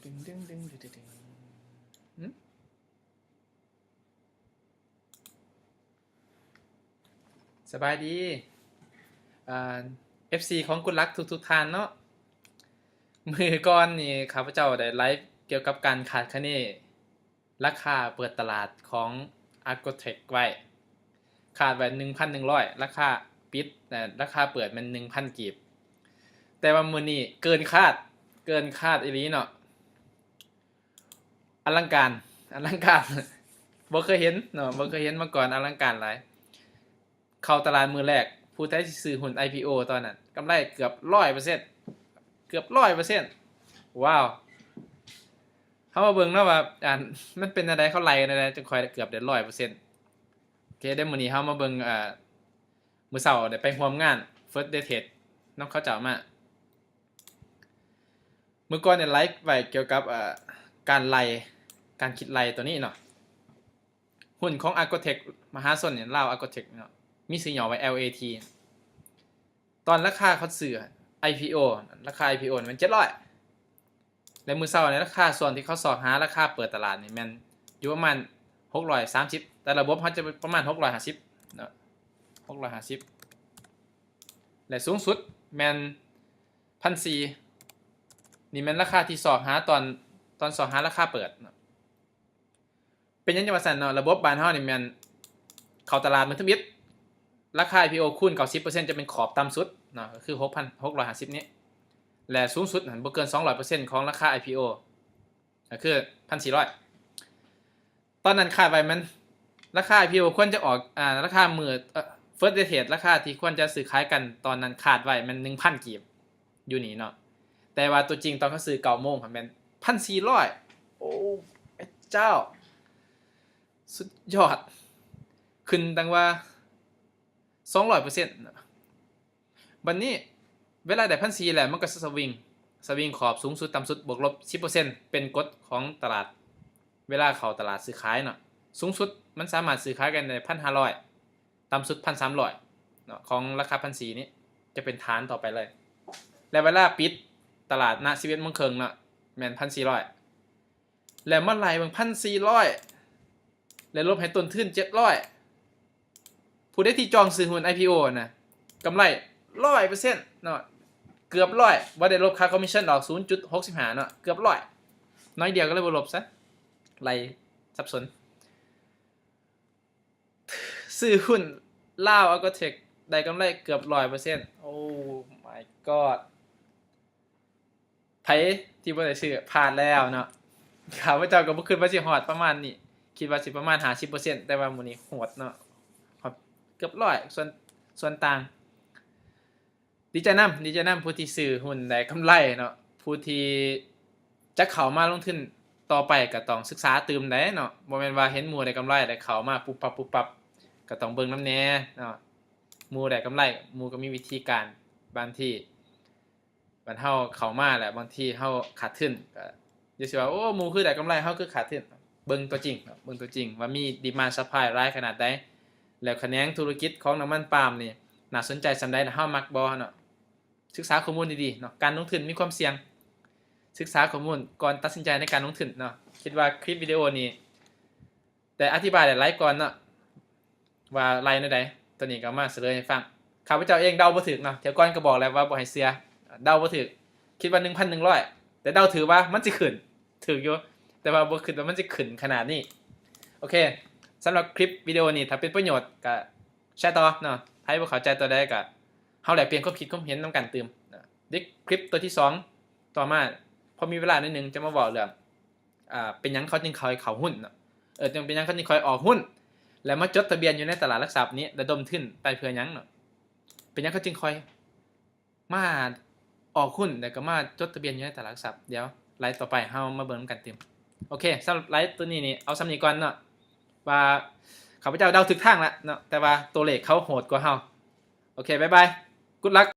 ດຶງ ດຶງ ດຶງ ດຶງ ດຶງ ຫຶ? ສະບາຍດີ ອ່າ ເອັຟຊີ ຂອງກຸນລັກທຸກໆທ່ານເນາະ. ມື້ກ່ອນນີ້ຂ້າພະເຈົ້າໄດ້ໄລຟ໌ກ່ຽວກັບການຄາດຄະເນລາຄາເປີດຕະຫຼາດຂອງ Argotech ໄວ້ ຄາດໄວ້ໜຶ່ງພັນໜຶ່ງຮ້ອຍ ລາຄາປິດ ເອີ ລາຄາເປີດແມ່ນໜຶ່ງພັນກີບ. ແຕ່ວ່າມື້ນີ້ເກີນຄາດ ເກີນຄາດອີ່ຫຼີເນາະ. ອະລັງການ ອະລັງການ ບໍ່ເຄີຍເຫັນເນາະ ບໍ່ເຄີຍເຫັນມາກ່ອນ ອະລັງການຫຼາຍ. ເຂົ້າຕະຫຼາດມື້ແລກ ຜູ້ໃດຊິຊື້ຫຸ້ນ ໄອພີໂອ ຕອນນັ້ນ ກຳໄລເກືອບຮ້ອຍເປີເຊັນ ເກືອບຮ້ອຍເປີເຊັນ. ວ້າວ ເຮົາມາເບິ່ງເນາະວ່າ ອັນ ມັນເປັນແນວໃດ ເຂົາໄລ່ກັນແນວໃດ ຈຶ່ງຄ່ອຍເກືອບໄດ້ຮ້ອຍເປີເຊັນ. ໂອເຄ ດຽວມື້ນີ້ເຮົາມາເບິ່ງ ເອີ ມື້ເຊົ້າໄດ້ໄປຮ່ວມງານ First Day Trade ນຳເຂົາເຈົ້າມາ. ມື້ກ່ອນໄດ້ໄລຟ໌ໄວ້ກ່ຽວກັບ ເອີ ການໄລ່ ການຄິດໄລ່ຕົວນີ້ເນາະ. ຫຸ້ນຂອງ Argotech ມະຫາຊົນນີ້ ລາວ Argotech ເນາະ ມີຊື່ຫຍໍ້ວ່າ ແອລເອທີ. ຕອນລາຄາເຂົາຊື້ ໄອພີໂອ ລາຄາ ໄອພີໂອ ນີ້ແມ່ນເຈັດຮ້ອຍ ແລະ ມື້ເຊົ້ານີ້ລາຄາ ຊ່ວງທີ່ເຂົາຊອກຫາລາຄາເປີດຕະຫຼາດນີ້ແມ່ນຢູ່ປະມານຫົກຮ້ອຍສາມສິບ ແຕ່ລະບົບເຮົາຈະປະມານຫົກຮ້ອຍຫ້າສິບເນາະ ຫົກຮ້ອຍຫ້າສິບ ແລະ ສູງສຸດແມ່ນພັນສີ່. ນີ້ແມ່ນລາຄາທີ່ຊອກຫາຕອນ ຕອນຊອກຫາລາຄາເປີດເນາະ. ເປັນຫຍັງຈັ່ງວ່າຊັ້ນເນາະ? ລະບົບບ້ານເຮົານີ້ແມ່ນເຂົ້າຕະຫຼາດມື້ທຳອິດ ລາຄາ ໄອພີໂອ ຄູນເກົ້າສິບເປີເຊັນ ຈະເປັນຂອບຕ່ຳສຸດເນາະ ກໍຄືຫົກພັນ ຫົກຮ້ອຍຫ້າສິບນີ້ ແລະ ສູງສຸດຫັ້ນບໍ່ເກີນສອງຮ້ອຍເປີເຊັນຂອງລາຄາ ໄອພີໂອ ກໍຄືພັນສີ່ຮ້ອຍ. ຕອນນັ້ນຄາດໄວ້ແມ່ນລາຄາ ໄອພີໂອ ຄວນຈະອອກ ອາ ລາຄາມື້ ເອີ First Day Trade ລາຄາທີ່ຄວນຈະຊື້ຂາຍກັນຕອນນັ້ນຄາດໄວ້ແມ່ນໜຶ່ງພັນກີບ ຢູ່ນີ້ເນາະ ແຕ່ວ່າຕົວຈິງຕອນເຂົາຊື້ເກົ້າໂມງຫັ້ນແມ່ນພັນສີ່ຮ້ອຍ. ໂອ້ ພະເຈົ້າ ສຸດຍອດ ຂຶ້ນຕັ້ງວ່າສອງຮ້ອຍເປີເຊັນເນາະ. ບັດນີ້ເວລາໄດ້ພັນສີ່ແລ້ວ ມັນກໍສະວິງ ສະວິງຂອບສູງສຸດຕ່ຳສຸດບວກລົບສິບເປີເຊັນ ເປັນກົດຂອງຕະຫຼາດ ເວລາເຂົ້າຕະຫຼາດຊື້ຂາຍເນາະ. ສູງສຸດມັນສາມາດຊື້ຂາຍກັນໄດ້ພັນຫ້າຮ້ອຍ ຕ່ຳສຸດພັນສາມຮ້ອຍເນາະ ຂອງລາຄາພັນສີ່ນີ້ຈະເປັນຖານຕໍ່ໄປເລີຍ. ແລະ ເວລາປິດຕະຫຼາດນະ ສິບເອັດໂມງເຄິ່ງເນາະ ແມ່ນພັນສີ່ຮ້ອຍ ແລ້ວມາໄລ່ເບິ່ງພັນສີ່ຮ້ອຍ ແລ້ວລົບໃຫ້ຕົ້ນທຶນເຈັດຮ້ອຍ. ຜູ້ໃດທີ່ຈອງຊື້ຫຸ້ນ ໄອພີໂອ ນະ ກຳໄລຮ້ອຍເປີເຊັນເນາະ ເກືອບຮ້ອຍ ບໍ່ໄດ້ລົບຄ່າຄອມມິດຊັນດອກ ສູນຈຸດຫົກສິບຫ້າເນາະ ເກືອບຮ້ອຍ ໜ້ອຍດຽວກໍເລີຍບໍ່ລົບຊະ ໄລ່ສັບສົນ. ຊື້ຫຸ້ນລາວ Argotech ໄດ້ກຳໄລເກືອບຮ້ອຍເປີເຊັນ. Oh my god ໃຜທີ່ບໍ່ໄດ້ຊື້ພາດແລ້ວເນາະ. ຂ້າພະເຈົ້າກໍບໍ່ຄິດວ່າຊິຮອດປະມານນີ້ ຄິດວ່າຊິປະມານຫ້າສິບເປີເຊັນ ແຕ່ວ່າມື້ນີ້ຮອດເນາະ ຮອດເກືອບຮ້ອຍ ສ່ວນ ສ່ວນຕ່າງ. ດີໃຈນຳ ດີໃຈນຳຜູ້ທີ່ຊື້ຫຸ້ນໄດ້ກຳໄລເນາະ. ຜູ້ທີ່ຈະເຂົ້າມາລົງທຶນຕໍ່ໄປກໍຕ້ອງສຶກສາຕື່ມໄດ໋ເນາະ ບໍ່ແມ່ນວ່າເຫັນໝູ່ໄດ້ກຳໄລແລ້ວເຂົ້າມາປຸບປັບປຸບປັບ ກໍຕ້ອງເບິ່ງນຳແດ່ເນາະ. ໝູ່ໄດ້ກຳໄລ ໝູ່ກໍມີວິທີການ ບາງທີ ບາດເຮົາເຂົ້າມາແລ້ວ ບາງທີເຮົາຂາດທຶນ ກໍຢ່າຊິວ່າ ໂອ້ ໝູ່ຄືໄດ້ກຳໄລ ເຮົາຄືຂາດທຶນ. ເບິ່ງຕົວຈິງເນາະ ເບິ່ງຕົວຈິງວ່າມີດີມານຊັບພາຍຫຼາຍຂະໜາດໃດ ແລ້ວຂະແໜງທຸລະກິດຂອງນ້ຳມັນປາມນີ້ໜ້າສົນໃຈສ່ຳໃດ ແລ້ວເຮົາມັກບໍ່ເນາະ. ສຶກສາຂໍ້ມູນດີໆເນາະ ການລົງທຶນມີຄວາມສ່ຽງ ສຶກສາຂໍ້ມູນກ່ອນຕັດສິນໃຈໃນການລົງທຶນເນາະ. ຄິດວ່າຄລິບວິດີໂອນີ້ ໄດ້ອະທິບາຍໄດ້ຫຼາຍກ່ອນເນາະ ວ່າໄລ່ແນວໃດ ຕອນນີ້ກໍມາສະເຫຼີຍໃຫ້ຟັງ. ຂ້າພະເຈົ້າເອງເດົາບໍ່ຖືກເນາະ ເທື່ອກ່ອນກໍບອກແລ້ວວ່າບໍ່ໃຫ້ເຊື່ອ ເດົາບໍ່ຖືກ ຄິດວ່າໜຶ່ງພັນໜຶ່ງຮ້ອຍ ແຕ່ເດົາຖືກວ່າມັນຊິຂຶ້ນ ຖືກຢູ່ ແຕ່ວ່າບໍ່ຄິດວ່າມັນຊິຂຶ້ນຂະໜາດນີ້. ໂອເຄ ສຳລັບຄລິບວິດີໂອນີ້ ຖ້າເປັນປະໂຫຍດກໍແຊຕໍ່ເນາະ ໃຜບໍ່ເຂົ້າໃຈຕົວໃດກໍ ເຮົາແລກປ່ຽນຄວາມຄິດຄວາມເຫັນນຳກັນຕື່ມ. ເດັກຄລິບຕົວທີສອງຕໍ່ມາ ພໍມີເວລາໜ້ອຍໜຶ່ງ ຈະມາເວົ້າເລື່ອງ ອ່າ ເປັນຫຍັງເຂົາຈຶ່ງຄ່ອຍເຂົ້າຫຸ້ນເນາະ ເອີ ເປັນຫຍັງເຂົາຈຶ່ງຄ່ອຍອອກຫຸ້ນ ແລະ ມາຈົດທະບຽນຢູ່ໃນຕະຫຼາດຫຼັກຊັບນີ້ ລະດົມທຶນໄປເພື່ອຫຍັງເນາະ ເປັນຫຍັງເຂົາຈຶ່ງຄ່ອຍມາອອກຫຸ້ນ ແລ້ວກໍມາຈົດທະບຽນຢູ່ໃນຕະຫຼາດຫຼັກຊັບ. ດຽວໄລຕໍ່ໄປເຮົາມາເບິ່ງນຳກັນຕື່ມ. ໂອເຄ ສຳລັບໄລຕົວນີ້ນີ້ ເອົາສ່ຳນີ້ກ່ອນເນາະ ວ່າຂ້າພະເຈົ້າເດົາຖືກທາງລະເນາະ ແຕ່ວ່າຕົວເລກເຂົາໂຫດກວ່າເຮົາ. ໂອເຄ ບາຍບາຍ Good luck.